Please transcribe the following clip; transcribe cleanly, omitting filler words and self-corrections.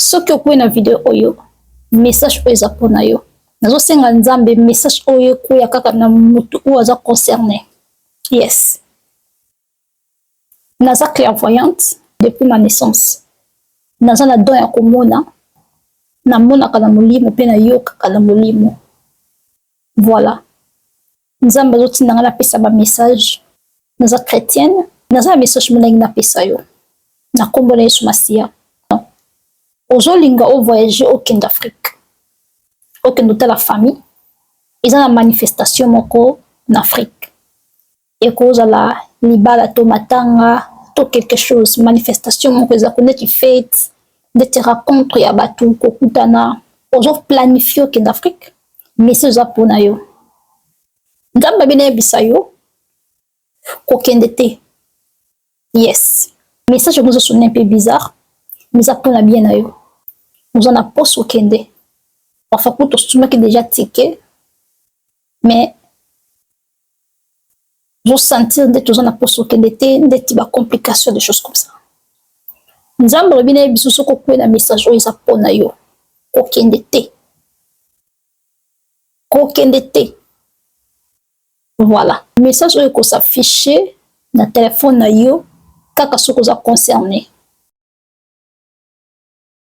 Soki okwei na video oyo, message oyo eza mpo na yo. Nazosenga Nzambe message oyo ekweya kaka na mutu oyo aza concerné. Yes. Naza clairvoyante depuis ma naissance. Naza na don ya komona. Namonaka na molimo mpe nayokaka na molimo. Voilà. Nzambe azotinda nga napesa ba message. Naza chrétienne, naza na message mo ndenge napesa yo. Na kombo na Yesu Masiya. Ozolinga o voyager okende Afrique. Okende otala famille. Eza na manifestation moko na Afrique. Ekozala libala to matanga to quelque chose, manifestation moko eza ko neti fete, ndeti rencontre ya bato kokutana. Ozo planifier okende Afrique, message eza mpona yo. Nzambe abi nayebisa yo kokende te. Yes, message yango ezosonner un peu bizarre, mais eza mpona bien na yo. Oza na poste okende, parfois kutu osomaki déjà ticket, mais ozosentir ndeti oza na poste okende te, ndeti bacomplication, des choses comme ça. Nzambe alobi na ye biso, soki okwei na message oyo, eza mpona yo, kokende te, kokende te. Voilà, message oyo ekos'afficher na telefone na yo kaka soki oza concerné.